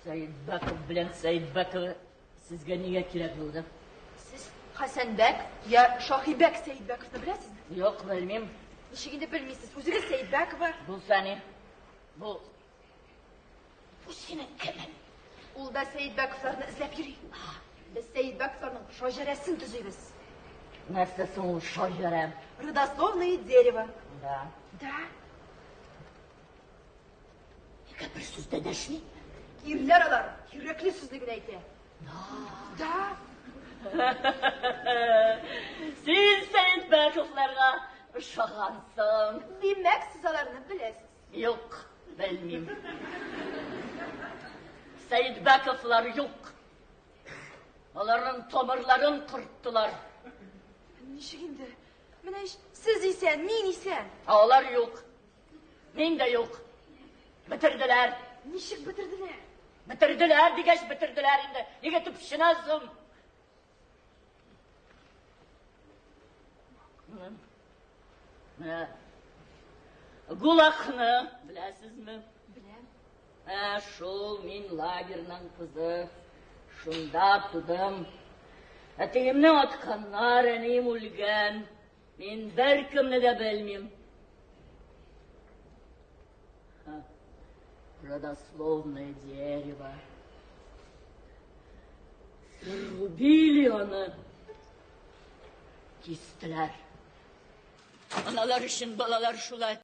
Сәетбәков белән Сәетбәкова сезгә нигә кирәк булды? Сез Хәсәнбәк я Шаһибәк Сәетбәковны беләсезме? Юк, белмим. Ничек инде белмисез? Үзегез Сәетбәкова. Булса ни? Бу Бу синең кемең? Ул да Сәетбәковларны эзләп йөри. Без Сәетбәковларның шаҗәрәсен төзибез. Нәрсә соң ул шаҗәрә? Родословное дерево. Да. Да. Нигә бер сүз дә дәшми? Ирләр алар кирәкле сүзне генә әйтә. Да. Син Сәетбәковларга ошагансың. Димәк, сез аларны беләсез. Юк, белмим. Сәетбәковлар юк. Аларның тамырларын корттылар. Ничек инде? Менә ич сез исән, мин исән. Ә алар юк. Мин дә юк. Бетерделәр. Ничек бетерделәр? Бетерделәр дигәч, бетерделәр инде. Нигә төпченәсең? Менә Гулакны беләсезме? Беләм. Ә шул мин лагерның кызы. Шунда тудым. Әтиемне атканнар, әнием үлгән. Мин беркемне дә белмим. Родословное дерево. Срубили аны. Кистеләр. Аналар өчен балалар шулай.